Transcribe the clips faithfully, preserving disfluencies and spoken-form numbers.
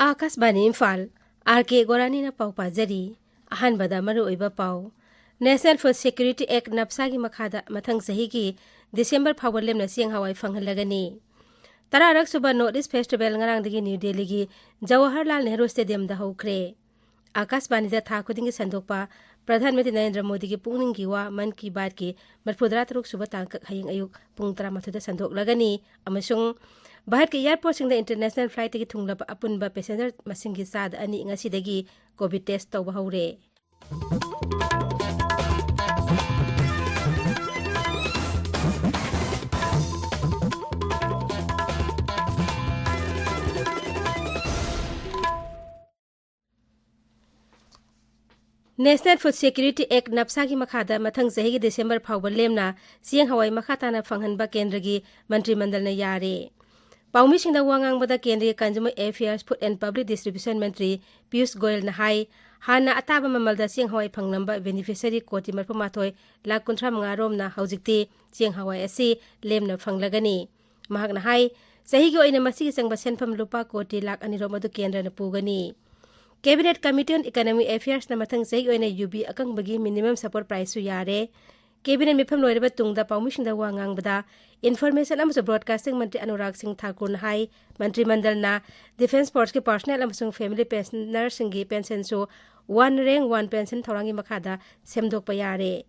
ꯑꯥꯀꯥꯁꯕꯥꯅꯤ Imphal, R ꯀꯦ ꯒꯣꯔꯥꯅꯤꯅ ꯄꯥꯎ ꯄꯥꯖꯔꯤ꯫ ꯑꯍꯥꯟꯕꯗ ꯃꯔꯨꯑꯣꯏꯕ ꯄꯥꯎ꯫ National Food Security Act, ꯅꯞꯁꯥꯒꯤ ꯃꯈꯥꯗ ꯃꯊꯪ ꯆꯍꯤꯒꯤ ꯗꯤꯁꯦꯝꯕꯔ ꯐꯥꯎꯕ ꯂꯦꯝꯅ ꯆꯦꯡ ꯍꯋꯥꯏ ꯐꯪꯍꯜꯂꯒꯅꯤ꯫ ꯇꯔꯥꯔꯛ ꯁꯨꯕ North East Festival ꯉꯔꯥꯡꯗꯒꯤ ꯅ꯭ꯌꯨ ꯗꯦꯜꯂꯤꯒꯤ ꯖꯋꯥꯍꯔꯂꯥꯜ ꯅꯦꯍꯔꯨ ꯁ꯭ꯇꯦꯗꯤꯌꯝꯗ ꯍꯧꯈ꯭ꯔꯦ꯫ ꯑꯥꯀꯥꯁꯕꯥꯅꯤꯗ ꯊꯥ ꯈꯨꯗꯤꯡꯒꯤ ꯁꯟꯗꯣꯛꯄ ꯄ꯭ꯔꯙꯥꯟ ꯃꯟꯇ꯭ꯔꯤ ꯅꯔꯦꯟꯗ꯭ꯔ ꯃꯣꯗꯤꯒꯤ ꯄꯨꯛꯅꯤꯡꯒꯤ ꯋꯥ ꯃꯟ ꯀꯤ ꯕꯥꯠꯀꯤ ꯃꯔꯤꯐꯨꯇꯔꯥ ꯇꯔꯨꯛ ꯁꯨꯕ ꯇꯥꯡꯀꯛ ꯍꯌꯦꯡ ꯑꯌꯨꯛ ꯄꯨꯡ ꯇꯔꯥꯃꯥꯊꯣꯏꯗ ꯁꯟꯗꯣꯛꯂꯒꯅꯤ ꯑꯃꯁꯨꯡ ꯚꯥꯔꯠꯀꯤ airportꯁꯤꯡꯗ international flightꯇꯒꯤ ꯊꯨꯡꯂꯕ ꯑꯄꯨꯟꯕ passenger ꯃꯁꯤꯡꯒꯤ ꯆꯥꯗ ꯑꯅꯤ ꯉꯁꯤꯗꯒꯤ COVID test ꯇꯧꯕ ꯍꯧꯔꯦ꯫ National Food Security Act, ꯅꯞꯁꯥꯒꯤ ꯃꯈꯥꯗ ꯃꯊꯪ ꯆꯍꯤꯒꯤ ꯗꯤꯁꯦꯝꯕꯔ ꯐꯥꯎꯕ ꯂꯦꯝꯅ ꯆꯦꯡ ꯍꯋꯥꯏ ꯃꯈꯥ ꯇꯥꯅ ꯐꯪꯍꯟꯕ ꯀꯦꯟꯗ꯭ꯔꯒꯤ ꯃꯟꯇ꯭ꯔꯤ ꯃꯟꯗꯜꯅ ꯌꯥꯔꯦ꯫ ꯄꯥꯎꯃꯤꯁꯤꯡꯗ ꯋꯥ ꯉꯥꯡꯕꯗ ꯀꯦꯟꯗ꯭ꯔꯒꯤ Consumer Affairs, Food and Public Distribution ꯃꯟꯇ꯭ꯔꯤ ꯄꯤꯌꯨꯁ ꯒꯣꯌꯜꯅ ꯍꯥꯏ, ꯍꯥꯟꯅ ꯑꯇꯥꯕ ꯃꯃꯜꯗ ꯆꯦꯡ ꯍꯋꯥꯏ ꯐꯪꯂꯝꯕ beneficiary ꯀꯣꯇꯤ ꯃꯔꯤꯐꯨꯃꯥꯊꯣꯏ ꯂꯥꯈ ꯀꯨꯟꯊ꯭ꯔꯥ ꯃꯉꯥ ꯔꯣꯝꯅ ꯍꯧꯖꯤꯛꯇꯤ ꯆꯦꯡ ꯍꯋꯥꯏ ꯑꯁꯤ ꯂꯦꯝꯅ ꯐꯪꯂꯒꯅꯤ꯫ ꯃꯍꯥꯛꯅ ꯍꯥꯏ, ꯆꯍꯤꯒꯤ ꯑꯣꯏꯅ ꯃꯁꯤꯒꯤ ꯆꯪꯕ ꯁꯦꯟꯐꯝ ꯂꯨꯄꯥ ꯀꯣꯇꯤ ꯂꯥꯈ ꯑꯅꯤ ꯔꯣꯝ ꯑꯗꯨ ꯀꯦꯟꯗ꯭ꯔꯅ ꯄꯨꯒꯅꯤ꯫ Cabinet Committee on Economic Affairsꯅ ꯃꯊꯪ ꯆꯍꯤ ꯑꯣꯏꯅ ꯌꯨꯕꯤ ꯑꯀꯪꯕꯒꯤ minimum support priceꯁꯨ ꯌꯥꯔꯦ꯫ Cabinet ꯃꯤꯐꯝ ꯂꯣꯏꯔꯕ ꯇꯨꯡꯗ ꯄꯥꯎꯃꯤꯁꯤꯡꯗ ꯋꯥ ꯉꯥꯡꯕꯗ Information ꯑꯃꯁꯨꯡ Broadcasting ꯃꯟꯇ꯭ꯔꯤ ꯑꯅꯨꯔꯥꯒ ꯁꯤꯡ ꯊꯥꯀꯨꯔꯅ ꯍꯥꯏ, ꯃꯟꯇ꯭ꯔꯤ ꯃꯟꯗꯜꯅ Defence Forceꯀꯤ personnel ꯑꯃꯁꯨꯡ family pensionerꯁꯤꯡꯒꯤ pensionꯁꯨ One Rank One Pension ꯊꯧꯔꯥꯡꯒꯤ ꯃꯈꯥꯗ ꯁꯦꯝꯗꯣꯛꯄ ꯌꯥꯔꯦ꯫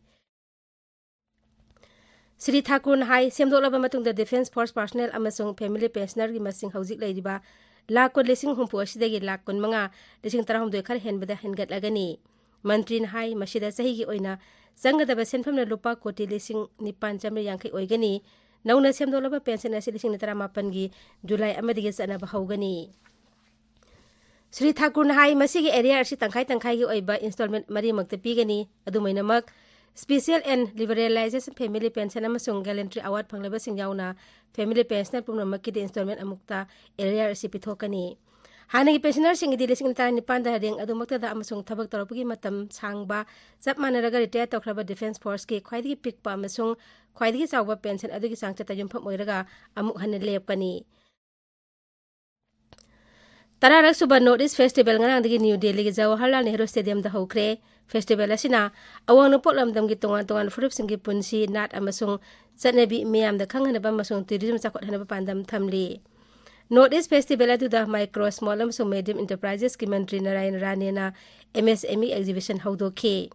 ꯁ꯭ꯔꯤ ꯊꯥꯀꯨꯔꯅ ꯍꯥꯏ, ꯁꯦꯝꯗꯣꯛꯂꯕ ꯃꯇꯨꯡꯗ Defence Force personnel ꯑꯃꯁꯨꯡ family pensionerꯒꯤ ꯃꯁꯤꯡ ꯍꯧꯖꯤꯛ ꯂꯩꯔꯤꯕ ꯂꯥꯈ ꯀꯨꯟ ꯂꯤꯁꯤꯡ ꯍꯨꯝꯐꯨ ꯑꯁꯤꯗꯒꯤ ꯂꯥꯈ ꯀꯨꯟꯃꯉꯥ ꯂꯤꯁꯤꯡ ꯇꯔꯥꯍꯨꯝꯗꯣꯏ ꯈꯔ ꯍꯦꯟꯕꯗ ꯍꯦꯟꯒꯠꯂꯒꯅꯤ꯫ ꯃꯟꯇ꯭ꯔꯤꯅ ꯍꯥꯏ, ꯃꯁꯤꯗ ꯆꯍꯤꯒꯤ ꯑꯣꯏꯅ ꯆꯪꯒꯗꯕ ꯁꯦꯟꯐꯝꯅ ꯂꯨꯄꯥ ꯀꯣꯇꯤ ꯂꯤꯁꯤꯡ ꯅꯤꯄꯥꯟ ꯆꯥꯃꯔꯤ ꯌꯥꯡꯈꯩ ꯑꯣꯏꯒꯅꯤ꯫ ꯅꯧꯅ ꯁꯦꯝꯗꯣꯛꯂꯕ pension ꯑꯁꯤ ꯂꯤꯁꯤꯡ ꯇꯔꯥꯃꯥꯄꯟꯒꯤ ꯖꯨꯂꯥꯏ ꯑꯃꯗꯒꯤ ꯆꯠꯅꯕ ꯍꯧꯒꯅꯤ꯫ ꯁ꯭ꯔꯤ ꯊꯥꯀꯨꯔꯅ ꯍꯥꯏ, ꯃꯁꯤꯒꯤ arrear ꯑꯁꯤ ꯇꯪꯈꯥꯏ ꯇꯪꯈꯥꯏꯒꯤ ꯑꯣꯏꯕ installment ꯃꯔꯤꯃꯛꯇ ꯄꯤꯒꯅꯤ꯫ ꯑꯗꯨꯃꯥꯏꯅꯃꯛ, Special and Liberalization Family Pension ꯑꯃꯁꯨꯡ Gallantry Award ꯐꯪꯂꯕꯁꯤꯡ ꯌꯥꯎꯅ family pensioner ꯄꯨꯝꯅꯃꯛꯀꯤꯗꯤ installment ꯑꯃꯨꯛꯇ arrear ꯑꯁꯤ ꯄꯤꯊꯣꯛꯀꯅꯤ꯫ ꯍꯥꯟꯅꯒꯤ pensionerꯁꯤꯡꯒꯤꯗꯤ ꯂꯤꯁꯤꯡ ꯇꯔꯥꯅꯤꯄꯥꯟꯗ rank ꯑꯗꯨꯃꯛꯇꯗ ꯑꯃꯁꯨꯡ ꯊꯕꯛ ꯇꯧꯔꯛꯄꯒꯤ ꯃꯇꯝ ꯁꯥꯡꯕ ꯆꯞ ꯃꯥꯟꯅꯔꯒ retire ꯇꯧꯈ꯭ꯔꯕ Defence Forceꯀꯤ ꯈ꯭ꯋꯥꯏꯗꯒꯤ ꯄꯤꯛꯄ ꯑꯃꯁꯨꯡ ꯈ꯭ꯋꯥꯏꯗꯒꯤ ꯆꯥꯎꯕ pension ꯑꯗꯨꯒꯤ ꯆꯥꯡꯆꯠꯇ ꯌꯨꯝꯐꯝ ꯑꯣꯏꯔꯒ ꯑꯃꯨꯛ ꯍꯟꯅ ꯂꯦꯞꯀꯅꯤ꯫ ꯇꯔꯥꯔꯛ ꯁꯨꯕ North East Festival ꯉꯔꯥꯡꯗꯒꯤ ꯅ꯭ꯌꯨ ꯗꯦꯜꯂꯤꯒꯤ ꯖꯋꯥꯍꯔꯂꯥꯜ ꯅꯦꯍꯔꯨ ꯁ꯭ꯇꯦꯗꯤꯌꯝꯗ ꯍꯧꯈ꯭ꯔꯦ꯫ ꯐꯦꯁꯇꯤꯚꯦꯜ ꯑꯁꯤꯅ ꯑꯋꯥꯡ ꯅꯣꯡꯄꯣꯛ ꯂꯝꯗꯝꯒꯤ ꯇꯣꯉꯥꯟ ꯇꯣꯉꯥꯟꯕ ꯐꯨꯔꯨꯞꯁꯤꯡꯒꯤ ꯄꯨꯟꯁꯤ, ꯅꯥꯠ ꯑꯃꯁꯨꯡ ꯆꯠꯅꯕꯤ ꯃꯤꯌꯥꯝꯗ ꯈꯪꯍꯟꯅꯕ ꯑꯃꯁꯨꯡ ꯇꯨꯔꯤꯖꯝ ꯆꯥꯎꯈꯠꯍꯟꯅꯕ ꯄꯥꯟꯗꯝ ꯊꯝꯂꯤ꯫ North East Festival ꯑꯗꯨꯗ Micro, Small ꯑꯃꯁꯨꯡ Medium Enterprises ꯀꯤ ꯃꯟꯇ꯭ꯔꯤ Narayan ꯔꯥꯅꯦꯅ M S M E exhibition ꯍꯧꯗꯣꯛꯈꯤ꯫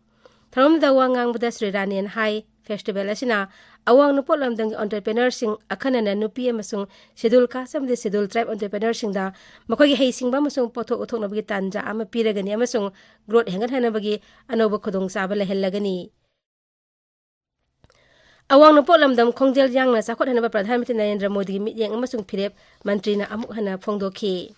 ꯊꯧꯔꯝꯗ ꯋꯥ ꯉꯥꯡꯕꯗ ꯁ꯭ꯔꯤ ꯔꯥꯅꯦꯟ ꯍꯥꯏ, ꯐꯦꯁꯇꯤꯚꯦꯜ ꯑꯁꯤꯅ ꯑꯋꯥꯡ ꯅꯣꯡꯄꯣꯛ ꯂꯝꯗꯝꯒꯤ entrepreneurꯁꯤꯡ, ꯑꯈꯟꯅꯅ ꯅꯨꯄꯤ ꯑꯃꯁꯨꯡ Scheduled Caste ꯑꯃꯗꯤ Scheduled Tribe entrepreneurꯁꯤꯡꯗ ꯃꯈꯣꯏꯒꯤ ꯍꯩꯁꯤꯡꯕ ꯑꯃꯁꯨꯡ ꯄꯣꯠꯊꯣꯛ ꯎꯠꯊꯣꯛꯅꯕꯒꯤ ꯇꯥꯟꯖꯥ ꯑꯃ ꯄꯤꯔꯒꯅꯤ ꯑꯃꯁꯨꯡ growth ꯍꯦꯟꯒꯠꯍꯟꯅꯕꯒꯤ ꯑꯅꯧꯕ ꯈꯨꯗꯣꯡꯆꯥꯕ ꯂꯩꯍꯜꯂꯒꯅꯤ꯫ ꯑꯋꯥꯡ ꯅꯣꯡꯄꯣꯛ ꯂꯝꯗꯝ ꯈꯣꯡꯖꯦꯜ ꯌꯥꯡꯅ ꯆꯥꯎꯈꯠꯍꯟꯅꯕ ꯄ꯭ꯔꯙꯥꯟ ꯃꯟꯇ꯭ꯔꯤ ꯅꯔꯦꯟꯗ꯭ꯔ ꯃꯣꯗꯤꯒꯤ ꯃꯤꯠꯌꯦꯡ ꯑꯃꯁꯨꯡ ꯐꯤꯔꯦꯞ ꯃꯟꯇ꯭ꯔꯤꯅ ꯑꯃꯨꯛ ꯍꯟꯅ ꯐꯣꯡꯗꯣꯛꯈꯤ꯫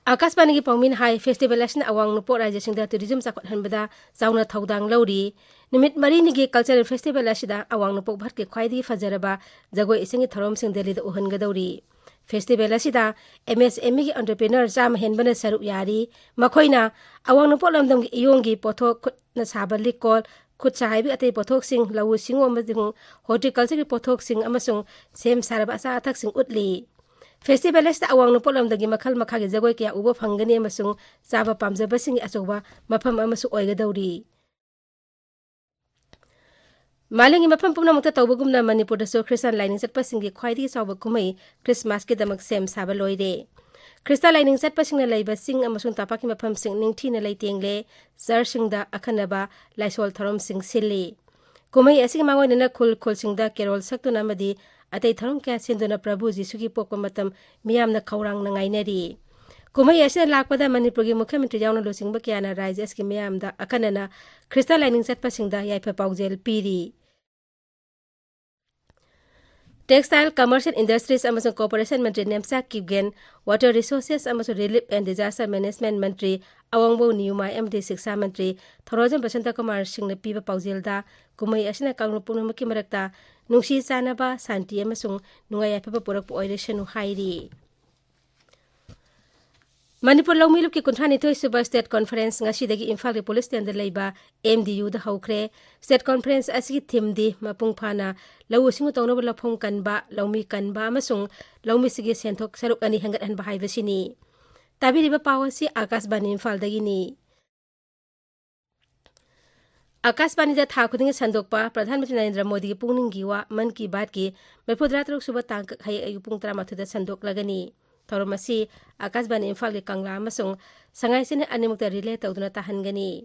ꯑꯥꯀꯥꯁꯕꯥꯅꯤꯒꯤ ꯄꯥꯎꯃꯤꯅ ꯍꯥꯏ, ꯐꯦꯁꯇꯤꯚꯦꯜ ꯑꯁꯤꯅ ꯑꯋꯥꯡ ꯅꯣꯡꯄꯣꯛ ꯔꯥꯖ꯭ꯌꯁꯤꯡꯗ ꯇꯨꯔꯤꯖꯝ ꯆꯥꯎꯈꯠꯍꯟꯕꯗ ꯆꯥꯎꯅ ꯊꯧꯗꯥꯡ ꯂꯧꯔꯤ꯫ ꯅꯨꯃꯤꯠ ꯃꯔꯤꯅꯤꯒꯤ cultural festival ꯑꯁꯤꯗ ꯑꯋꯥꯡ ꯅꯣꯡꯄꯣꯛ ꯚꯥꯔꯠꯀꯤ ꯈ꯭ꯋꯥꯏꯗꯒꯤ ꯐꯖꯔꯕ ꯖꯒꯣꯏ ꯏꯁꯩꯒꯤ ꯊꯧꯔꯝꯁꯤꯡ ꯗꯦꯜꯂꯤꯗ ꯎꯍꯟꯒꯗꯧꯔꯤ꯫ ꯐꯦꯁꯇꯤꯚꯦꯜ ꯑꯁꯤꯗ M S M Eꯒꯤ entrepreneur ꯆꯥꯝꯃ ꯍꯦꯟꯕꯅ ꯁꯔꯨꯛ ꯌꯥꯔꯤ꯫ ꯃꯈꯣꯏꯅ ꯑꯋꯥꯡ ꯅꯣꯡꯄꯣꯛ ꯂꯝꯗꯝꯒꯤ ꯏꯌꯣꯡꯒꯤ ꯄꯣꯠꯊꯣꯛ, ꯈꯨꯠꯅ ꯁꯥꯕ ꯂꯤꯛꯀꯣꯜ, ꯈꯨꯠ ꯁꯥ ꯍꯩꯕꯒꯤ ꯑꯇꯩ ꯄꯣꯠꯊꯣꯛꯁꯤꯡ, ꯂꯧꯎ ꯁꯤꯡꯎ ꯑꯃꯁꯨꯡ horticultureꯒꯤ ꯄꯣꯠꯊꯣꯛꯁꯤꯡ ꯑꯃꯁꯨꯡ ꯁꯦꯝ ꯁꯥꯔꯕ ꯑꯆꯥ ꯑꯊꯛꯁꯤꯡ ꯎꯠꯂꯤ꯫ ꯐꯦꯁꯇꯤꯚꯦꯜ ꯑꯁꯤꯗ ꯑꯋꯥꯡ ꯅꯣꯡꯄꯣꯛ ꯂꯝꯗꯝꯒꯤ ꯃꯈꯜ ꯃꯈꯥꯒꯤ ꯖꯒꯣꯏ ꯀꯌꯥ ꯎꯕ ꯐꯪꯒꯅꯤ ꯑꯃꯁꯨꯡ ꯆꯥꯕ ꯄꯥꯝꯖꯕꯁꯤꯡꯒꯤ ꯑꯆꯧꯕ ꯃꯐꯝ ꯑꯃꯁꯨ ꯑꯣꯏꯒꯗꯧꯔꯤ꯫ ꯃꯥꯂꯦꯝꯒꯤ ꯃꯐꯝ ꯄꯨꯝꯅꯃꯛꯇ ꯇꯧꯕꯒꯨꯝꯅ ꯃꯅꯤꯄꯨꯔꯗꯁꯨ ꯈ꯭ꯔꯤꯁꯇꯥꯟ ꯂꯥꯏꯅꯤꯡ ꯆꯠꯄꯁꯤꯡꯒꯤ ꯈ꯭ꯋꯥꯏꯗꯒꯤ ꯆꯥꯎꯕ ꯀꯨꯝꯍꯩ ꯈ꯭ꯔꯤꯁꯃꯥꯁꯀꯤꯗꯃꯛ ꯁꯦꯝ ꯁꯥꯕ ꯂꯣꯏꯔꯦ꯫ ꯈ꯭ꯔꯤꯁꯇꯥꯟ ꯂꯥꯏꯅꯤꯡ ꯆꯠꯄꯁꯤꯡꯅ ꯂꯩꯕ ꯆꯤꯡ ꯑꯃꯁꯨꯡ ꯇꯝꯄꯥꯛꯀꯤ ꯃꯐꯝꯁꯤꯡ ꯅꯤꯡꯊꯤꯅ ꯂꯩꯇꯦꯡꯂꯦ꯫ ꯆꯔꯆꯁꯤꯡꯗ ꯑꯈꯟꯅꯕ ꯂꯥꯏꯁꯣꯜ ꯊꯧꯔꯝꯁꯤꯡ ꯁꯤꯜꯂꯤ꯫ ꯀꯨꯝꯍꯩ ꯑꯁꯤꯒꯤ ꯃꯥꯡꯑꯣꯏꯅꯅ ꯈꯨꯜ ꯈꯨꯜꯁꯤꯡꯗ ꯀꯦꯔꯣꯜ ꯁꯛꯇꯨꯅ ꯑꯃꯗꯤ ꯑꯇꯩ ꯊꯧꯔꯝ ꯀꯌꯥ ꯁꯤꯟꯗꯨꯅ ꯄ꯭ꯔꯚꯨ ꯖꯤꯁꯨꯒꯤ ꯄꯣꯛꯄ ꯃꯇꯝ ꯃꯤꯌꯥꯝꯅ ꯈꯧꯔꯥꯡꯅ ꯉꯥꯏꯅꯔꯤ꯫ ꯀꯨꯝꯍꯩ ꯑꯁꯤꯅ ꯂꯥꯛꯄꯗ ꯃꯅꯤꯄꯨꯔꯒꯤ ꯃꯨꯈ꯭ꯌ ꯃꯟꯇ꯭ꯔꯤ ꯌꯥꯎꯅ ꯂꯨꯆꯤꯡꯕ ꯀꯌꯥꯅ ꯔꯥꯖ꯭ꯌ ꯑꯁꯤꯒꯤ ꯃꯤꯌꯥꯝꯗ ꯑꯈꯟꯅꯅ ꯈ꯭ꯔꯤꯁꯇꯥꯟ ꯂꯥꯏꯅꯤꯡ ꯆꯠꯄꯁꯤꯡꯗ ꯌꯥꯏꯐ ꯄꯥꯎꯖꯦꯜ ꯄꯤꯔꯤ꯫ Textile, Commerce and Industries ꯑꯃꯁꯨꯡ Cooperation ꯃꯟꯇ꯭ꯔꯤ ꯅꯦꯝꯆꯥ ꯀꯤꯞꯒꯦꯟ, Water Resources ꯑꯃꯁꯨꯡ Relief and Disaster Management ꯃꯟꯇ꯭ꯔꯤ ꯑꯋꯥꯡꯕꯧ ꯅꯤꯌꯨꯃꯥꯏ ꯑꯃꯗꯤ ꯁꯤꯛꯁꯥ ꯃꯟꯇ꯭ꯔꯤ ꯊꯧꯔꯣꯖꯝ ꯕꯁꯟꯇ ꯀꯨꯃꯥꯔ ꯁꯤꯡꯅ ꯄꯤꯕ ꯄꯥꯎꯖꯦꯜꯗ, ꯀꯨꯝꯍꯩ ꯑꯁꯤꯅ ꯀꯥꯡꯂꯨꯞ ꯄꯨꯝꯅꯃꯛꯀꯤ ꯃꯔꯛꯇ ꯅꯨꯡꯁꯤ ꯆꯥꯟꯅꯕ, ꯁꯥꯟꯇꯤ ꯑꯃꯁꯨꯡ ꯅꯨꯡꯉꯥꯏ ꯌꯥꯏꯐꯕ ꯄꯨꯔꯛꯄ ꯑꯣꯏꯔꯁꯅꯨ ꯍꯥꯏꯔꯤ꯫ ꯃꯅꯤꯄꯨꯔ ꯂꯧꯃꯤ ꯂꯨꯞꯀꯤ ꯀꯨꯟꯊ꯭ꯔꯥ ꯅꯤꯊꯣꯏ ꯁꯨꯕ State Conference ꯉꯁꯤꯗꯒꯤ ꯏꯝꯐꯥꯜꯒꯤ ꯄꯨꯂꯤꯁ ꯁ꯭ꯇꯦꯟꯗ ꯂꯩꯕ M D Uꯗ ꯍꯧꯈ꯭ꯔꯦ꯫ State Conference ꯑꯁꯤꯒꯤ themeꯗꯤ ꯃꯄꯨꯡ ꯐꯥꯅ ꯂꯧꯎ ꯁꯤꯡꯎ ꯇꯧꯅꯕ ꯂꯧꯐꯝ ꯀꯟꯕ, ꯂꯧꯃꯤ ꯀꯟꯕ ꯑꯃꯁꯨꯡ ꯂꯧꯃꯤꯁꯤꯡꯒꯤ ꯁꯦꯟꯊꯣꯛ ꯁꯔꯨꯛ ꯑꯅꯤ ꯍꯦꯟꯒꯠꯍꯟꯕ ꯍꯥꯏꯕꯁꯤꯅꯤ꯫ ꯇꯥꯕꯤꯔꯤꯕ ꯄꯥꯎ ꯑꯁꯤ ꯑꯥꯀꯥꯁꯕꯥꯅꯤ ꯏꯝꯐꯥꯜꯗꯒꯤꯅꯤ꯫ ꯑꯥꯀꯥꯁꯕꯥꯅꯤꯗ ꯊꯥ ꯈꯨꯗꯤꯡꯒꯤ ꯁꯟꯗꯣꯛꯄ ꯄ꯭ꯔꯙꯥꯟ ꯃꯟꯇ꯭ꯔꯤ ꯅꯔꯦꯟꯗ꯭ꯔ ꯃꯣꯗꯤꯒꯤ ꯄꯨꯛꯅꯤꯡꯒꯤ ꯋꯥ ꯃꯟ ꯀꯤ ꯕꯥꯠꯀꯤ ꯃꯔꯤꯐꯨꯇꯔꯥ ꯇꯔꯨꯛ ꯁꯨꯕ ꯇꯥꯡꯀꯛ ꯍꯌꯦꯡ ꯑꯌꯨꯛ ꯄꯨꯡ ꯇꯔꯥꯃꯥꯊꯣꯏꯗ ꯁꯟꯗꯣꯛꯂꯒꯅꯤ꯫ ꯊꯧꯔꯝ ꯑꯁꯤ ꯑꯥꯀꯥꯁꯕꯥꯅꯤ ꯏꯝꯐꯥꯜꯒꯤ ꯀꯪꯂꯥ ꯑꯃꯁꯨꯡ ꯁꯉꯥꯏ ꯆꯦꯅꯦꯜ ꯑꯅꯤꯃꯛꯇ relay ꯇꯧꯗꯨꯅ ꯇꯥꯍꯟꯒꯅꯤ꯫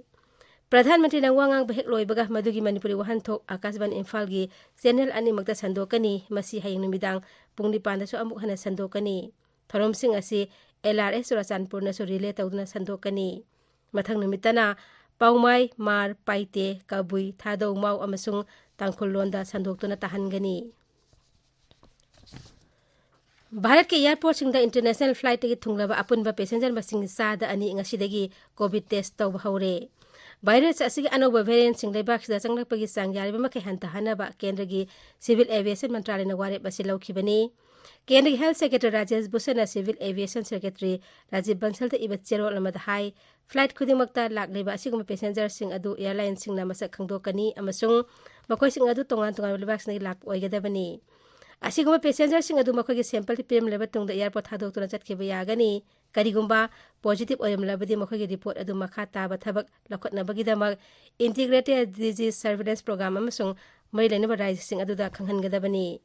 ꯄ꯭ꯔꯙꯥꯟ ꯃꯟꯇ꯭ꯔꯤꯅ ꯋꯥ ꯉꯥꯡꯕ ꯍꯦꯛ ꯂꯣꯏꯕꯒ ꯃꯗꯨꯒꯤ ꯃꯅꯤꯄꯨꯔꯤ ꯋꯥꯍꯟꯊꯣꯛ ꯑꯥꯀꯥꯁꯕꯥꯅꯤ ꯏꯝꯐꯥꯜꯒꯤ ꯆꯦꯅꯦꯜ ꯑꯅꯤꯃꯛꯇ ꯁꯟꯗꯣꯛꯀꯅꯤ꯫ ꯃꯁꯤ ꯍꯌꯦꯡ ꯅꯨꯃꯤꯗꯥꯡ ꯄꯨꯡ ꯅꯤꯄꯥꯟꯗꯁꯨ ꯑꯃꯨꯛ ꯍꯟꯅ ꯁꯟꯗꯣꯛꯀꯅꯤ꯫ ꯊꯧꯔꯝꯁꯤꯡ ꯑꯁꯤ L R S ꯆꯨꯔꯥꯆꯥꯟꯄꯨꯔꯅꯁꯨ relay ꯇꯧꯗꯨꯅ ꯁꯟꯗꯣꯛꯀꯅꯤ꯫ ꯃꯊꯪ ꯅꯨꯃꯤꯠꯇꯅ ꯄꯥꯎꯃꯥꯏ, ꯃꯥꯔ, ꯄꯥꯏꯇꯦ, ꯀꯕꯨꯏ, ꯊꯥꯗꯧ, ꯃꯥꯎ ꯑꯃꯁꯨꯡ ꯇꯥꯡꯈꯨꯜ ꯂꯣꯟꯗ ꯁꯟꯗꯣꯛꯇꯨꯅ ꯇꯥꯍꯟꯒꯅꯤ꯫ ꯚꯥꯔꯠꯀꯤ airportꯁꯤꯡꯗ international flightꯇꯒꯤ ꯊꯨꯡꯂꯕ ꯑꯄꯨꯟꯕ passenger ꯃꯁꯤꯡ ꯆꯥꯗ ꯑꯅꯤ ꯉꯁꯤꯗꯒꯤ COVID test ꯇꯧꯕ ꯍꯧꯔꯦ꯫ Virus ꯑꯁꯤꯒꯤ ꯑꯅꯧꯕ variantꯁꯤꯡ ꯂꯩꯕꯥꯛꯁꯤꯗ ꯆꯪꯂꯛꯄꯒꯤ ꯆꯥꯡ ꯌꯥꯔꯤꯕ ꯃꯈꯩ ꯍꯟꯊꯍꯟꯅꯕ ꯀꯦꯟꯗ꯭ꯔꯒꯤ Civil Aviation ꯃꯟꯇ꯭ꯔꯥꯂꯌꯅ ꯋꯥꯔꯦꯞ ꯑꯁꯤ ꯂꯧꯈꯤꯕꯅꯤ꯫ ꯀꯦꯟꯗ꯭ꯔꯒꯤ Health Secretary Rajesh ꯚꯨꯁꯟꯅ Civil Aviation Secretary Rajiv ꯕꯟꯁꯜꯗ ꯏꯕ ꯆꯦꯔꯣꯜ ꯑꯃꯗ ꯍꯥꯏ, flight ꯈꯨꯗꯤꯡꯃꯛꯇ ꯂꯥꯛꯂꯤꯕ ꯑꯁꯤꯒꯨꯝꯕ passengerꯁꯤꯡ ꯑꯗꯨ airlineꯁꯤꯡꯅ ꯃꯁꯛ ꯈꯪꯗꯣꯛꯀꯅꯤ ꯑꯃꯁꯨꯡ ꯃꯈꯣꯏꯁꯤꯡ ꯑꯗꯨ ꯇꯣꯉꯥꯟ ꯇꯣꯉꯥꯟꯕ ꯂꯩꯕꯥꯛꯁꯤꯡꯗꯒꯤ ꯂꯥꯛꯄ ꯑꯣꯏꯒꯗꯕꯅꯤ꯫ ꯑꯁꯤꯒꯨꯝꯕ passengerꯁꯤꯡ ꯑꯗꯨ ꯃꯈꯣꯏꯒꯤ sample ꯄꯤꯔꯝꯂꯕ ꯃꯇꯨꯡꯗ airport ꯊꯥꯗꯣꯛꯇꯨꯅ ꯆꯠꯈꯤꯕ ꯌꯥꯒꯅꯤ꯫ ꯀꯔꯤꯒꯨꯝꯕ positive ꯑꯣꯏꯔꯝꯂꯕꯗꯤ ꯃꯈꯣꯏꯒꯤ report ꯑꯗꯨ ꯃꯈꯥ ꯇꯥꯕ ꯊꯕꯛ ꯂꯧꯈꯠꯅꯕꯒꯤꯗꯃꯛ Integrated Disease Surveillance Program ꯑꯃꯁꯨꯡ ꯃꯔꯤ ꯂꯩꯅꯕ ꯔꯥꯖ꯭ꯌꯁꯤꯡ ꯑꯗꯨꯗ ꯈꯪꯍꯟꯒꯗꯕꯅꯤ꯫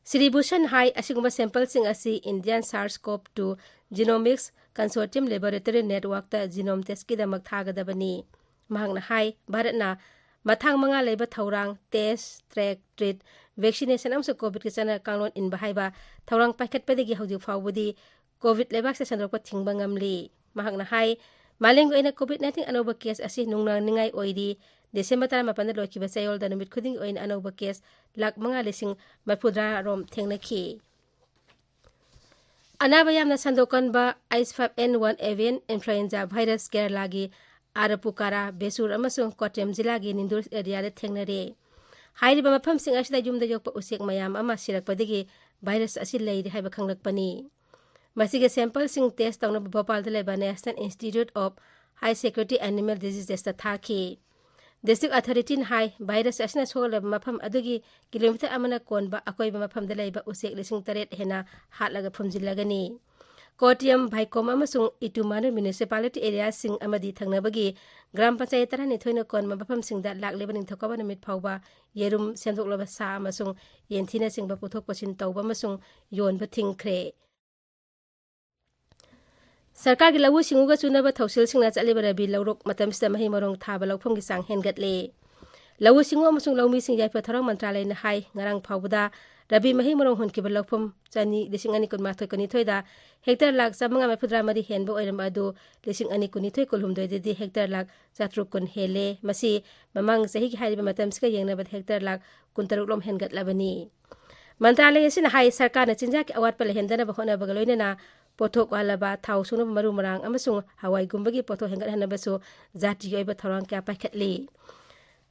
ꯁ꯭ꯔꯤ ꯚꯨꯁꯟ ꯍꯥꯏ, ꯑꯁꯤꯒꯨꯝꯕ sampleꯁꯤꯡ ꯑꯁꯤ Indian SARS-CoV two Genomics Consortium Laboratory Networkꯇ genome testꯀꯤꯗꯃꯛ ꯊꯥꯒꯗꯕꯅꯤ꯫ ꯃꯍꯥꯛꯅ ꯍꯥꯏ, ꯚꯥꯔꯠꯅ ꯃꯊꯥꯡ ꯃꯉꯥ ꯂꯩꯕ ꯊꯧꯔꯥꯡ, test, track, treat, vaccination ꯑꯃꯁꯨꯡ COVIDꯀꯤ ꯆꯠꯅ ꯀꯥꯡꯂꯣꯟ ꯏꯟꯕ ꯍꯥꯏꯕ ꯊꯧꯔꯥꯡ ꯄꯥꯏꯈꯠꯄꯗꯒꯤ ꯍꯧꯖꯤꯛ ꯐꯥꯎꯕꯗꯤ COVID ꯂꯩꯕꯥꯛꯁꯦ ꯁꯟꯗꯣꯔꯛꯄ ꯊꯤꯡꯕ ꯉꯝꯂꯤ꯫ ꯃꯍꯥꯛꯅ ꯍꯥꯏ, ꯃꯥꯂꯦꯝꯒꯤ ꯑꯣꯏꯅ COVID nineteen ꯑꯅꯧꯕ case ꯑꯁꯤ ꯅꯨꯡꯅꯥꯡꯅꯤꯡꯉꯥꯏ ꯑꯣꯏꯔꯤ꯫ December ꯇꯔꯥꯃꯥꯄꯟꯗ ꯂꯣꯏꯈꯤꯕ ꯆꯌꯣꯜꯗ ꯅꯨꯃꯤꯠ ꯈꯨꯗꯤꯡꯒꯤ ꯑꯣꯏꯅ ꯑꯅꯧꯕ case ꯂꯥꯈ ꯃꯉꯥ ꯂꯤꯁꯤꯡ ꯃꯔꯤꯐꯨꯇꯔꯥ ꯔꯣꯝ ꯊꯦꯡꯅꯈꯤ꯫ ꯑꯅꯥꯕ ꯌꯥꯝꯅ ꯁꯟꯗꯣꯛꯀꯟꯕ H five N one avian influenza virus ꯀꯦꯔꯂꯥꯒꯤ ꯑꯥꯔꯄꯨꯀꯥꯔꯥ, ꯕꯦꯁꯨꯔ ꯑꯃꯁꯨꯡ ꯀꯣꯇ꯭ꯔꯦꯝ ꯖꯤꯂꯥꯒꯤ ꯅꯤꯟꯗꯨꯔ areaꯗ ꯊꯦꯡꯅꯔꯦ꯫ ꯍꯥꯏꯔꯤꯕ ꯃꯐꯝꯁꯤꯡ ꯑꯁꯤꯗ ꯌꯨꯝꯗ ꯌꯣꯛꯄ ꯎꯆꯦꯛ ꯃꯌꯥꯝ ꯑꯃ ꯁꯤꯔꯛꯄꯗꯒꯤ virus ꯑꯁꯤ ꯂꯩꯔꯤ ꯍꯥꯏꯕ ꯈꯪꯂꯛꯄꯅꯤ꯫ ꯃꯁꯤꯒꯤ sample ꯁꯤꯡ test ꯇꯧꯅꯕ ꯚꯣꯄꯥꯜꯗ ꯂꯩꯕ National Institute of High Security Animal Diseases ꯇ ꯊꯥꯈꯤ꯫ District authority ꯅ ꯍꯥꯏ, virus ꯑꯁꯤꯅ ꯁꯣꯛꯂꯕ ꯃꯐꯝ ꯑꯗꯨꯒꯤ kilometre ꯑꯃꯅ ꯀꯣꯟꯕ ꯑꯀꯣꯏꯕ ꯃꯐꯝꯗ ꯂꯩꯕ ꯎꯆꯦꯛ ꯂꯤꯁꯤꯡ ꯇꯔꯦꯠ ꯍꯦꯟꯅ ꯍꯥꯠꯂꯒ ꯐꯨꯝꯖꯤꯜꯂꯒꯅꯤ꯫ ꯀꯣꯇꯤꯌꯝ, ꯚꯥꯏꯀꯣꯝ ꯑꯃꯁꯨꯡ ꯏꯇꯨꯃꯥꯅꯨ municipality area ꯁꯤꯡ ꯑꯃꯗꯤ ꯊꯪꯅꯕꯒꯤ ꯒ꯭ꯔꯥꯝ ꯄꯟꯆꯥꯌꯠ ꯇꯔꯥꯅꯤꯊꯣꯏꯅ ꯀꯣꯟꯕ ꯃꯐꯝꯁꯤꯡꯗ ꯂꯥꯛꯂꯤꯕ ꯅꯤꯡꯊꯧꯀꯥꯕ ꯅꯨꯃꯤꯠ ꯐꯥꯎꯕ ꯌꯦꯔꯨꯝ, ꯁꯦꯝꯗꯣꯛꯂꯕ ꯁꯥ ꯑꯃꯁꯨꯡ ꯌꯦꯟꯊꯤꯅꯆꯤꯡꯕ ꯄꯨꯊꯣꯛ ꯄꯨꯁꯤꯟ ꯇꯧꯕ ꯑꯃꯁꯨꯡ ꯌꯣꯟꯕ ꯊꯤꯡꯈ꯭ꯔꯦ꯫ ꯁꯔꯀꯥꯔꯒꯤ ꯂꯧꯎ ꯁꯤꯡꯎꯒ ꯆꯨꯅꯕ ꯊꯧꯁꯤꯜꯁꯤꯡꯅ ꯆꯠꯂꯤꯕ ꯔꯕꯤ ꯂꯧꯔꯣꯛ ꯃꯇꯝꯁꯤꯗ ꯃꯍꯩ ꯃꯔꯣꯡ ꯊꯥꯕ ꯂꯧꯐꯝꯒꯤ ꯆꯥꯡ ꯍꯦꯟꯒꯠꯂꯦ꯫ ꯂꯧꯎ ꯁꯤꯡꯎ ꯑꯃꯁꯨꯡ ꯂꯧꯃꯤꯁꯤꯡ ꯌꯥꯏꯐ ꯊꯧꯔꯥꯡ ꯃꯟꯇ꯭ꯔꯥꯂꯌꯅ ꯍꯥꯏ, ꯉꯔꯥꯡ ꯐꯥꯎꯕꯗ ꯔꯕꯤ ꯃꯍꯩ ꯃꯔꯣꯡ ꯍꯨꯟꯈꯤꯕ ꯂꯧꯐꯝ ꯆꯅꯤ, ꯂꯤꯁꯤꯡ ꯑꯅꯤ ꯀꯨꯟꯃꯥꯊꯣꯏ ꯀꯨꯟꯅꯤꯊꯣꯏꯗ ꯍꯦꯛꯇꯔ ꯂꯥꯈ ꯆꯥꯃꯉꯥ ꯃꯔꯤꯐꯨꯇꯔꯥ ꯃꯔꯤ ꯍꯦꯟꯕ ꯑꯣꯏꯔꯝꯕ ꯑꯗꯨ ꯂꯤꯁꯤꯡ ꯑꯅꯤ ꯀꯨꯟꯅꯤꯊꯣꯏ ꯀꯨꯟꯍꯨꯝꯗꯣꯏꯗꯗꯤ ꯍꯦꯛꯇꯔ ꯂꯥꯈ ꯆꯥꯇ꯭ꯔꯨꯛ ꯀꯨꯟ ꯍꯦꯜꯂꯦ꯫ ꯃꯁꯤ ꯃꯃꯥꯡ ꯆꯍꯤꯒꯤ ꯍꯥꯏꯔꯤꯕ ꯃꯇꯝꯁꯤꯒ ꯌꯦꯡꯅꯕꯗ ꯍꯦꯛꯇꯔ ꯂꯥꯈ ꯀꯨꯟꯇꯔꯨꯛ ꯂꯣꯝ ꯍꯦꯟꯒꯠꯂꯕꯅꯤ꯫ ꯃꯟꯇ꯭ꯔꯥꯂꯌ ꯑꯁꯤꯅ ꯍꯥꯏ, ꯁꯔꯀꯥꯔꯅ ꯆꯤꯟꯖꯥꯛꯀꯤ ꯑꯋꯥꯠꯄ ꯂꯩꯍꯟꯗꯅꯕ ꯍꯣꯠꯅꯕꯒ ꯂꯣꯏꯅꯅ ꯄꯣꯠꯊꯣꯛ ꯋꯥꯠꯂꯕ, ꯊꯥꯎ ꯁꯨꯡꯅꯕ ꯃꯔꯨ ꯃꯔꯥꯡ ꯑꯃꯁꯨꯡ ꯍꯋꯥꯏꯒꯨꯝꯕꯒꯤ ꯄꯣꯠꯊꯣꯛ ꯍꯦꯟꯒꯠꯍꯟꯅꯕꯁꯨ ꯖꯥꯇꯤꯒꯤ ꯑꯣꯏꯕ ꯊꯧꯔꯥꯡ ꯀꯌꯥ ꯄꯥꯏꯈꯠꯂꯤ꯫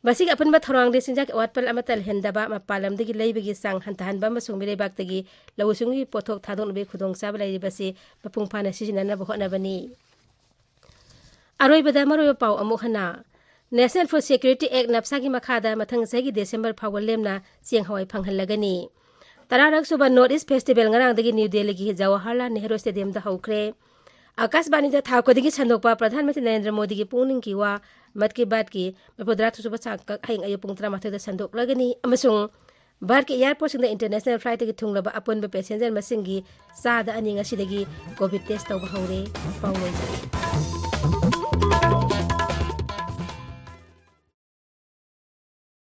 ꯃꯁꯤꯒꯤ ꯑꯄꯨꯟꯕ ꯊꯧꯔꯥꯡꯗꯤ ꯆꯤꯟꯖꯥꯛꯀꯤ ꯑꯋꯥꯠꯄ ꯑꯃꯠꯇ ꯂꯩꯍꯟꯗꯕ, ꯃꯄꯥꯟ ꯂꯝꯗꯒꯤ ꯂꯩꯕꯒꯤ ꯆꯥꯡ ꯍꯟꯊꯍꯟꯕ ꯑꯃꯁꯨꯡ ꯃꯤꯔꯩꯕꯥꯛꯇꯒꯤ ꯂꯧꯎ ꯁꯤꯡꯎꯒꯤ ꯄꯣꯠꯊꯣꯛ ꯊꯥꯗꯣꯛꯅꯕꯒꯤ ꯈꯨꯗꯣꯡꯆꯥꯕ ꯂꯩꯔꯤꯕꯁꯤ ꯃꯄꯨꯡ ꯐꯥꯅ ꯁꯤꯖꯤꯟꯅꯅꯕ ꯍꯣꯠꯅꯕꯅꯤ꯫ ꯑꯔꯣꯏꯕꯗ ꯃꯔꯨꯑꯣꯏꯕ ꯄꯥꯎ ꯑꯃꯨꯛ ꯍꯟꯅ꯫ National Food Security Act, ꯅꯞꯁꯥꯒꯤ ꯃꯈꯥꯗ ꯃꯊꯪ ꯆꯍꯤꯒꯤ ꯗꯤꯁꯦꯝꯕꯔ ꯐꯥꯎꯕ ꯂꯦꯝꯅ ꯆꯦꯡ ꯍꯋꯥꯏ ꯐꯪꯍꯜꯂꯒꯅꯤ꯫ ꯇꯔꯥꯔꯛ ꯁꯨꯕ North East Festival ꯉꯔꯥꯡꯗꯒꯤ ꯅ꯭ꯌꯨ ꯗꯦꯜꯂꯤꯒꯤ ꯖꯋꯥꯍꯔꯂꯥꯜ ꯅꯦꯍꯔꯨ ꯁ꯭ꯇꯦꯗꯤꯌꯝꯗ ꯍꯧꯈ꯭ꯔꯦ꯫ ꯑꯀꯥꯁꯕꯥꯅꯤꯗ ꯊꯥ ꯈꯨꯗꯤꯡꯒꯤ ꯁꯟꯗꯣꯛꯄ ꯄ꯭ꯔꯙꯥꯟ ꯃꯟꯇ꯭ꯔꯤ ꯅꯔꯦꯟꯗ꯭ꯔ ꯃꯣꯗꯤꯒꯤ ꯄꯨꯛꯅꯤꯡꯒꯤ ꯋꯥ, ꯃꯟ ꯀꯤ ꯕꯥꯠꯀꯤ ꯃꯔꯤꯐꯨꯇꯔꯥ ꯁꯨꯕ ꯇꯥꯡꯀꯛ ꯍꯌꯦꯡ ꯑꯌꯨꯛ ꯄꯨꯡ ꯇꯔꯥꯃꯥꯊꯣꯏꯗ ꯁꯟꯗꯣꯛꯂꯒꯅꯤ ꯑꯃꯁꯨꯡ ꯚꯥꯔꯠꯀꯤ airportꯁꯤꯡꯗ international flightꯇꯒꯤ ꯊꯨꯡꯂꯕ ꯑꯄꯨꯟꯕ passenger ꯃꯁꯤꯡꯒꯤ ꯆꯥꯗ ꯑꯅꯤ ꯉꯁꯤꯗꯒꯤ COVID test ꯇꯧꯕ ꯍꯧꯔꯦ꯫ ꯄꯥꯎ ꯂꯣꯏꯖꯔꯦ꯫